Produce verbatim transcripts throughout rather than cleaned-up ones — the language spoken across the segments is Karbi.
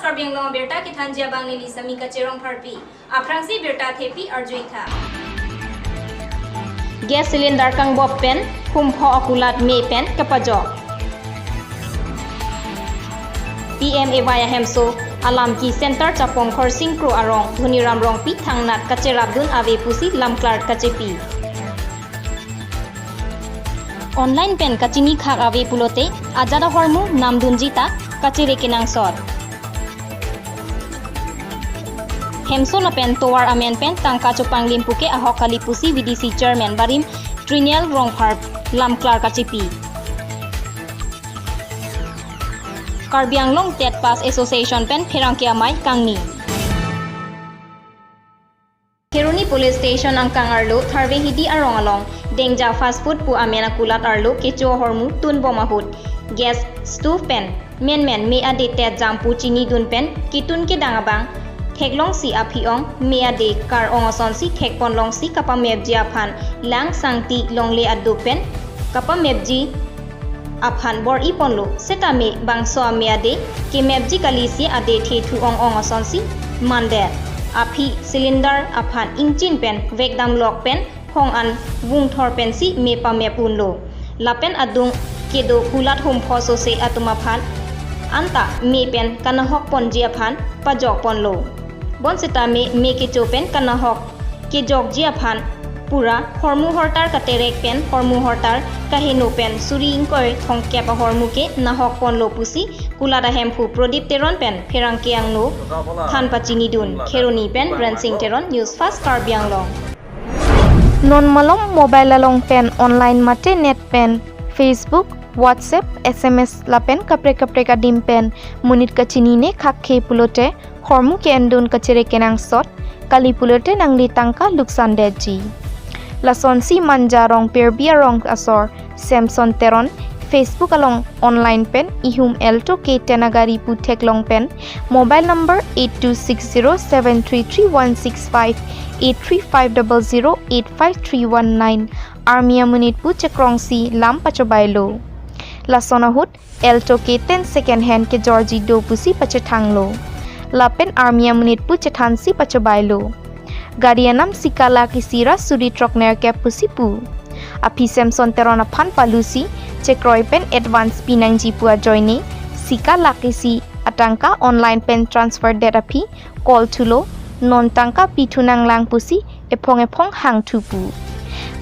Karbi Anglong abirta kethanji abang neli Samika Cherongpharpi. Aphrangsi birta thepi arjuitha. Gas cylinder kangbop pen humpho akulat me pen kepajok. P M A Y ahemso alam ke center chapong Khorsing Kro arong Dhoniram Rongpi thangnat kacherapdun ave pusi lamklar kachepi. Online pen kachini khak ave pulote ajat ahormu namdunji ta kachere kenangsot. Hemso lapen tovar amen pen tangka chopanglim puke ahok kali pusi V D C chairman barim Trinial Rongphar lamklar kachepi. Karbi Anglong Tet Pass Association pen pherangke amei kangni. Kheroni Police Station angkang arlo Tharve Hidi arong along Dengja Fast Food pu amen akulat arlo kecho ahormu tunbom ahut gas stove pen menmen me ade tet jam pu chinidun pen ketun kedang abang theklongsi aphi-ong me ade kar-ong asonsi thekponlongsi kapamepji aphan lang sangti longle ado pen kapamepji aphan bor-iponlo, setame bangso ame ade kemepji kalisi ade thethu ong-ong asonsi mandet. Aphi cylinder aphan ingchin pen vekdamlok pen phong an vungthor pensi me pamep unlo. Lapen adung kedo kulat humpho sose atum aphan anta me pen kanahok ponji aphan pajok ponlo. Bonsetame me kecho pen kanahok kejokji aphan pura hormu hortar katerek pen hormu hortar kaheno pen suri ingkoi thongkep ahormu ke nahok ponlo pusi kulat ahemphu Prodip Teron pen pherangke angno than pachinidun. Kheroni pen Brensing Teron, News Fast Karbi Anglong. Non malom mobile along pen online mate net pen Facebook, WhatsApp, S M S lapen kaprek kaprek adim pen monit kachinine khakkhe pulote hormu ke-endun kachere kenangsot kali pulote nangli tangka luksan detji. Lasonsi Manja Rongperbi arong asor Samson Teron Facebook along online pen ihum Alto K ten agari pu theklong pen mobile number eight two six zero seven three three one six five, eight three five double zero eight five three one nine armi amonit pu chekrongsi lam pachobailo. Lason ahut Alto K ten second hand kejorji do pusi pachethanglo. Lapen armi amonit pu chethansi pachobailo. Gari anam Sika lake isi ra suri throknerkep pusi pu. Aphi Samson Teron aphan palusi chekroi pen advance pinangji pu ajoine Sika lake isi atangka online pen transfer det aphi call thulo, non tangka pithu nanglang pusi ephong ephong hangthu pu.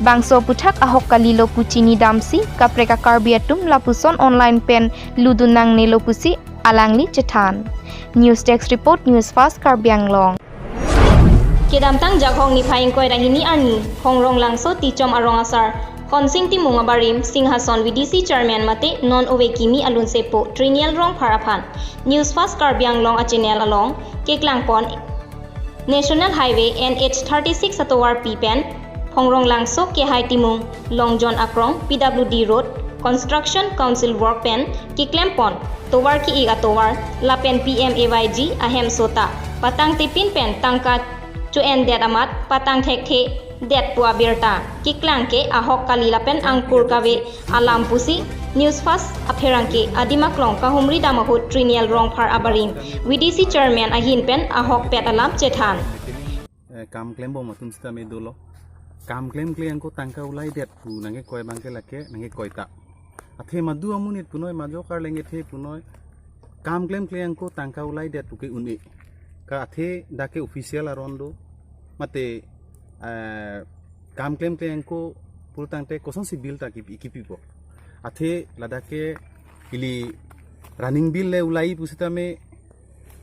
Bangso aputhak ahok kalilo pu chinidamsi kaprek a-Karbi atum lapuson online pen ludun nangnelo pusi alangli chethan. News Desk Report, News Fast Karbi Anglong. Kedamtang Jakhong niphai ingkoi ra hini arni Phongrong Langso Tichom arong asar Khonsing Timung abarim Singhason V D C Chairman mate non ove kimi alunsepo Trinial Rongphar aphan News Fast Karbi Anglong a-channel along keklangpon National Highway N H thirty-six atovarpi pen Phongrong Langso Kehai Timung Long John Akrong P W D Road Construction Council work pen keklempon tovar ki-ik atovar lapen P M A Y G ahemso ta patang tipin pen tangka cho-en det amat patang thekthe det pu abirta keklang ke ahok kali lapen angkur kave alam pusi News Fast apherangke adim aklong kahumri dam ahut Trinial Rongphar abarim V D C Chairman ahin pen ahokpet alam chethan. Eh, kam klembom atum sitame dolo. Kam klemkle angko tangka ulai det pu nangkekoi abangke lake nangkekoi ta. Athe madu amonit punoi, majok arleng ethe punoi. Kam klemkle angko tangka ulai det puke un-e. Ka athe dak ke official aron do. Mate, eh, kam klemkle angko pulotangte kosonsi bill ta kipi, kipipo. Athe ladak ke ili running bill le ulai pusitame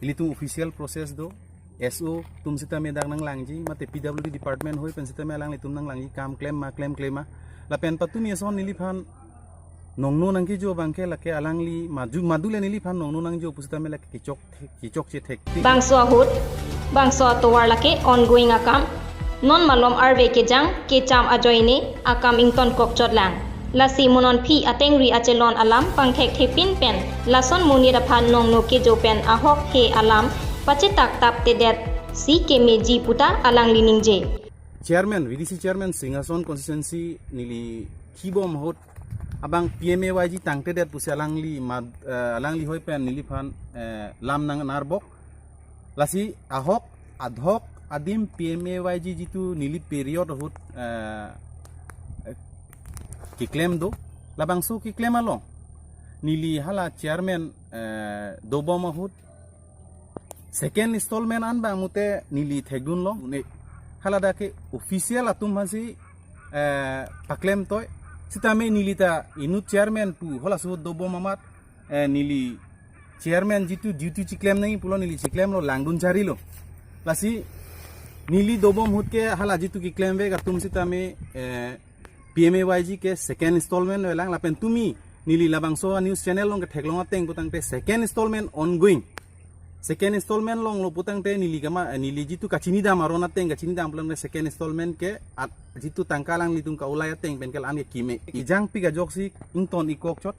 ilitum official process do. S O atum sitame dak nanglangji, mate P W D department hoi pen sitame alanglitum nanglangji kam klem ma klemkle ma. Lapen patumi ason neliphan nongno nangkejo abangke lake alangli maju madu le neliphan nongno nangjo pusitame lake kechok kechokche thek. Bangso ahut, bangso atovar lake ongoing akam. Non malom arve kejang kecham ajoine akam ingtonkok chotlang. Lasi mo non aphi atengri achelon alam pangthekthepin pen lason monit aphan nongno kejo pen ahok he alam pachetak taptedet si kemeji puta alangli ningje. Chairman, V D C Chairman Singhason Constituency neli kibom ahut abang P M A Y G tangtedet pusi alangli mad, eh, alanglihoi pen neliphan, eh, lam nang narbok. Lasi ahok adhok adim P M A Y G jitu neli period ahut, eh, eh, keklem do. Labangso keklem along neli hala chairman, eh, dobom ahut second installment an bang mute neli thekdunlong. Une haladak ke official atum aphansi, eh, paklem toi. Sitame neli ta inut chairman pu halaso dobom amat, eh, neli chairman jitu duty chiklem nangji pulo, neli chiklemlo, langdun charilo. Lasi neli dobom ahut ke hala jitu keklemvek atum sitame, eh, P M A Y G ke second installment dolang, lapen tumi neli labangso a news channel along ketheklong ateng putangte second installment ongoing. Second installment longlo putangte neli kama, eh, neli jitu kachinidam aron ateng, kachinidam pulang second installment ke at jitu tangka alanglitum ka-ulai ateng pen ke la-an ke keme. Ejang pik ajoksi ington ikok chot.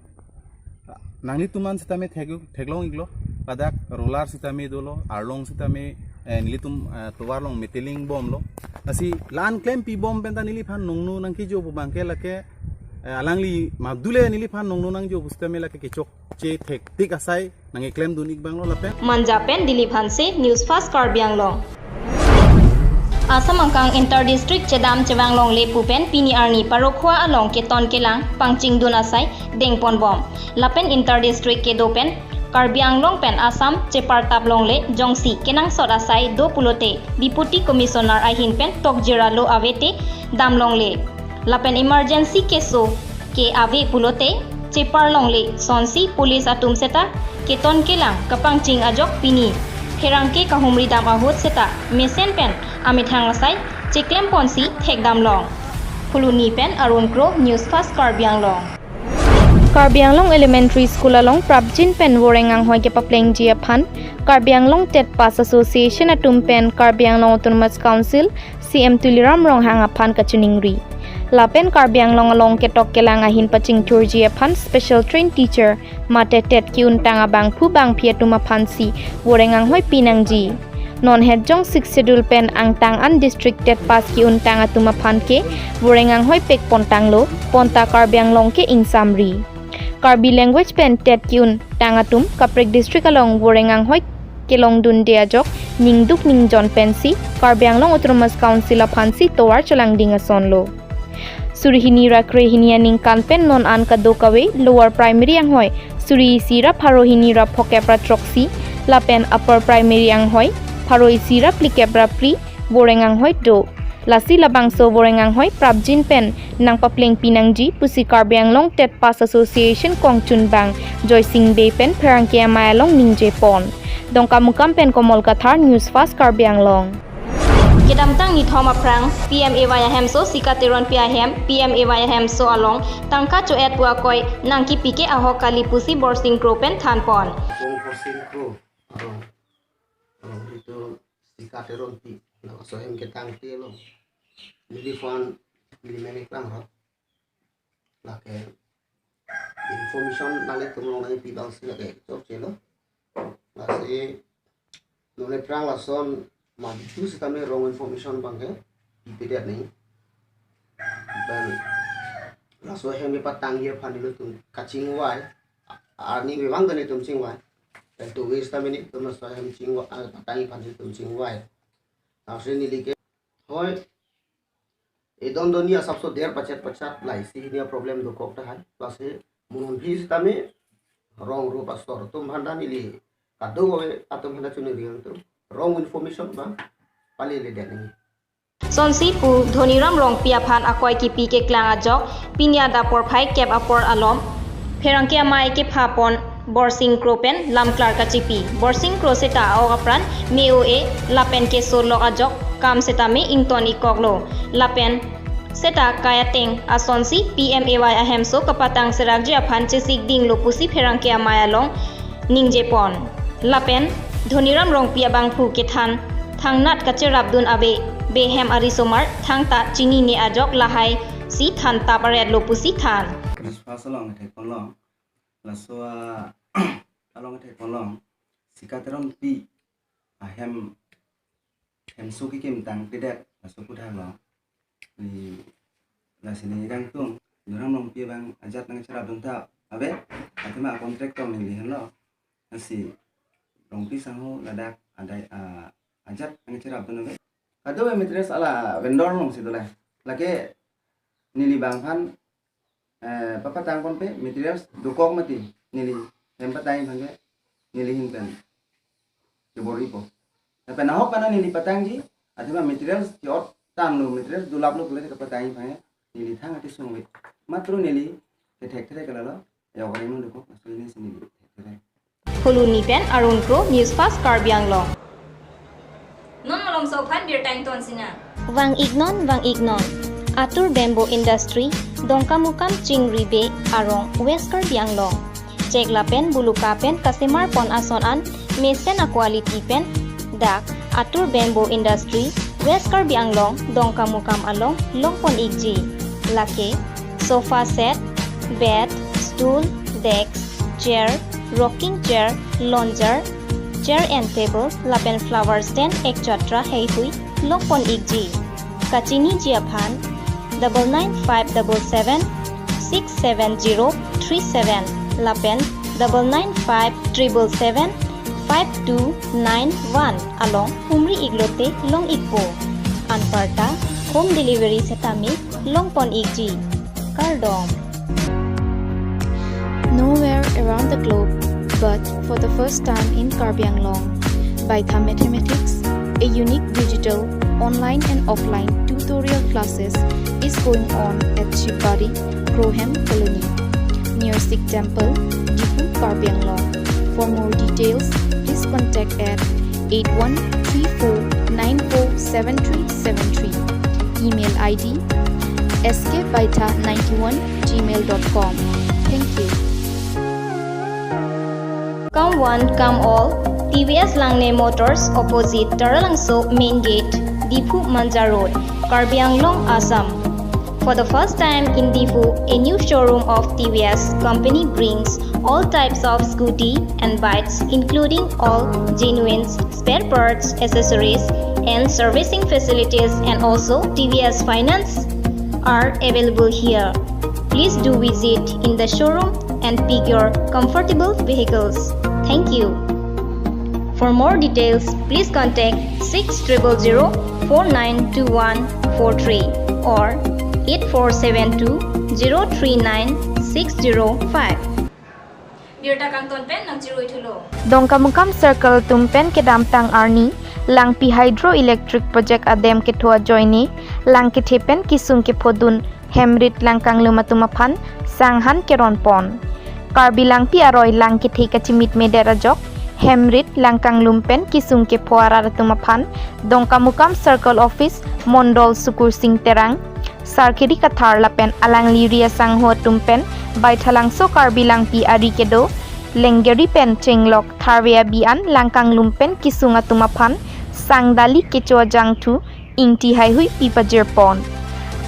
Nanglitum an sitame thek-, theklong iklo. Ladak roller sitame dolo, arlong sitame, eh, nelitum, eh, tovar along meteling bomlo. Lasi la-an klempi bom penta neliphan nongno nangkejo pu abang ke lake, eh, alangli mabdule neliphan nongno nangjo pu sitame lake kechokche thektik asai nangkeklemdun ik banglo lapen. Manja pen Dilip Hanse, News Fast Karbi Anglong. Assam angkang inter district chedam chevang longle pu pen pini arni Parokhowa along keton kelang pangchingdun asai dengponbom. Lapen inter district kedo pen Karbi Anglong pen Assam chepartap longle jongsi kenangsot asai do pulote Deputy Commissioner ahin pen tokjiralo avete dam longle. Lapen emergency keso ke ave pulote chepar longle, sonsi police atum seta keton kelang kapangching ajok pini pherangke kahumri dam ahut seta mesen pen amethang asai cheklemponsi thekdam long. Phuloni pen Arun Kro, News Fast Karbi Anglong. Karbi Anglong Elementary School along prapjin pen voreng anghoi kepaplengji aphan Karbi Anglong TET Pass Association atum pen Karbi Anglong Autonomous Council C M Tuliram Ronghang aphan kachiningri. Lapen Karbi Anglong along ketok kelang ahin pachingthurji aphan special train teacher mate TET ke-untang abangphu bangphi atum aphansi voreng anghoi pinangji. Non het jong Sixth Schedule pen angtang an district TET Pass ke-untang atum aphan ke voreng anghoi pekpontanglo, bonta Karbi Anglong ke ingsamri. Karbi language pen TET ke-untang atum kaprek district along voreng anghoi kelongdunde ajok ningduk ningjon pensi Karbi Anglong Autonomous Council aphansi tovar chelangding asonlo. Suri hini ra krehini aningkan pen non an kadokave lower primary anghoi suri isi ra pharo hini ra phokep ra throksi, lapen upper primary anghoi pharo isi ra phlikep ra phli voreng anghoi do. Lasi labangso voreng anghoi prapjin pen nangpaplengpi nangji pusi Karbi Anglong TET Pass Association kongchunbang Joysing Bey pen pherangke amei along ningjepon. Dongkamukam pen Komol Kathar, News Fast Karbi Anglong. Kedamtang nithom aphrang P M A Y ahemso Sika Teronpi ahem P M A Y ahemso along tangka cho-et pu akoi nangkepi ke ahok kali pusi Borsing Kro pen thanpon. Bong Borsing Kro, arong, arong itu Sika Teronpi, laso ahem ketangte lo. Neli fund, neli menek lang ro. Lake information nanglitum along nangpi abangsi lake chokchelo. Lasi non aphrang lason madu sitame wrong information abang ke ipedet ni. Dan laso ahem kepatangji aphan nelitum kachingvai. Arni memang dan itum chingvai. Dan tuwe sitame nelitum laso ahem chingvai, ah, patangji aphan nelitum chingvai. Lasi neli ke hoi, edon doni asapso der pachet pachet lahai si hini a-problem dokok tahai. Lasi mo non aphi sitame wrong rup asor atum aphan ta neli kadokave atum aphan ta choningri nangtum, wrong information abang pali le den nangji. Sonsi pu Dhoniram Rongpi aphan akoi kipi keklang ajok pini adap porphai kep apor alom pherangke amei kephapon Borsing Kro pen lamklar kachipi. Borsing Kro seta a-ok apran me-o-e lapen keso lok ajok kam setame ington ikoklo. Lapen seta kai ateng asonsi P M A Y ahemso kapatang serakji aphan chesikdinglo pusi pherangke amei along ningjepon. Lapen Dhoniram Rongpi abangphu kethan thangnat kacherapdun ave, behem arisomar thangta chinine ajok lahai si thantap aretlo pusi than. Christmas along thekponlong. Laso a along thekponlong. Sika Teronpi ahem hemso kekim tangtedet laso aphuthak lo. Ni lasi neli dangtung Doram Rongpi abang ajat nangcherapdun ta ave, athema contractor neli henlo. Lasi Rongpi sangho ladak adai, ah, ajat nangcherapdun ave. Kado-an materials ala vendor alongsi dolang. Lake neli bang aphan, eh, papatang ponpe materials dokok mati, neli hem patang aphan ke neli ahin pen kebor-ipo. Lapen ahok kana neli patangji, athema materials ke-ot tanglo, materials dolaplo pule kapatang aphan ke neli thang ati sungve. Matro neli kethek therek kalalo, ya orang nu dokok, asli neli si neli kethek therek. Phuloni pen Arun Kro, News Fast Karbi Anglong. Non malomso aphan birta ington sinang. Vang-iknon, vang-iknon. Atur Bamboo Industry, Dongkamukam Chingri Bey arong, West Karbi Anglong. Chek lapen buluka pen kasemar pon ason an mesen a-quality pen dak Atur Bamboo Industry, West Karbi Anglong, Dongkamukam along longpon-ikji. Lake sofa set, bed, stool, desk, chair, rocking chair, lounger, chair and table, lapen flower stand, et cetera heihui longpon-ikji. Kachiniji aphan double nine five double seven six seven zero three seven lapen double nine five triple seven five two nine one along humri-iklote long-ikpo. Anparta home delivery setame longpon-ikji. Kardom. Nowhere around the globe, but for the first time in Karbi Anglong, Baitha Mathematics, a unique digital online and offline tutorial classes, is going on at Shivbari, Krohem Colony, near Sikh Temple, Diphu, Karbi Anglong. For more details, please contact at eight one three four nine four seven three seven three. Email I D S K Baitha ninety-one gmail dot com. Thank you. Come one, come all. T V S Langne Motors, opposite Taralangso Main Gate, Diphu Manja Road, Karbi Anglong, Assam. For the first time in Diphu, a new showroom of T V S company brings all types of scooty and bikes, including all genuine spare parts, accessories, and servicing facilities, and also T V S finance are available here. Please do visit in the showroom and pick your comfortable vehicles. Thank you. For more details, please contact six triple zero four nine two one four three or eight four seven two zero three nine six zero five. Birta kangton pen nangchiroi thulo. Dongkamukam Circle atum pen kedamtang arni Langpi Hydroelectric Project adem ketho ajoine lang kethe pen kesung kephodun hemrit langkanglum atum aphan sanghan keron pon. Karbi Langpi aroi lang kethe kachimit medet ajok hemrit langkanglum pen kesung kepho arat atum aphan Dongkamukam Circle Office Mondol Sukursing Terang, Sarkiri Kathar lapen alangli ri asangho atum pen Baithalangso Karbi Langpi ari kedo Lengeri pen chenglok tharve abi an langkanglum pen kesung atum aphan sang dali kecho ajangthu ingti heihui pi pajir pon.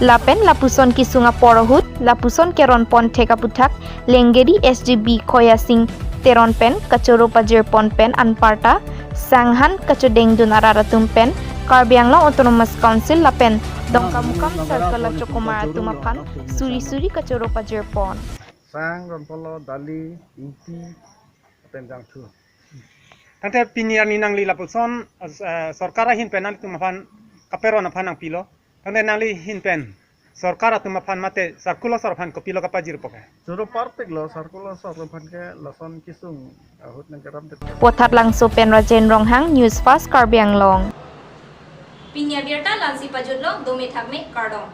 Lapen lapuson kesung apor ahut lapuson keron pon thek aputhak Lengeri S G B Khoya Sing Teron pen kachoro pajir pon pen anparta sanghan kachodengdun arat atum pen Karbi Anglong Autonomous Council lapen Dongkamukam Circle achokomar atum aphan suri suri kachoro pajir pon. Sang ron ponlo dali ingti pen jangthu. Tangte pini arni nangli lapuson, eh, sorkar ahin pen nangtum aphan kaperon aphan nangpilo. Tangte nangli ahin pen sorkar atum aphan mate circular sor aphan kopilo kapajir po ke? Choro parpiklo circular sor aphan ke lason kesung ahut nangkeram det. Pothatlangso pen Rajen Ronghang, News Fast Karbi Anglong. Pini abirta la-ansi pajutlo, dome thakme, kardom.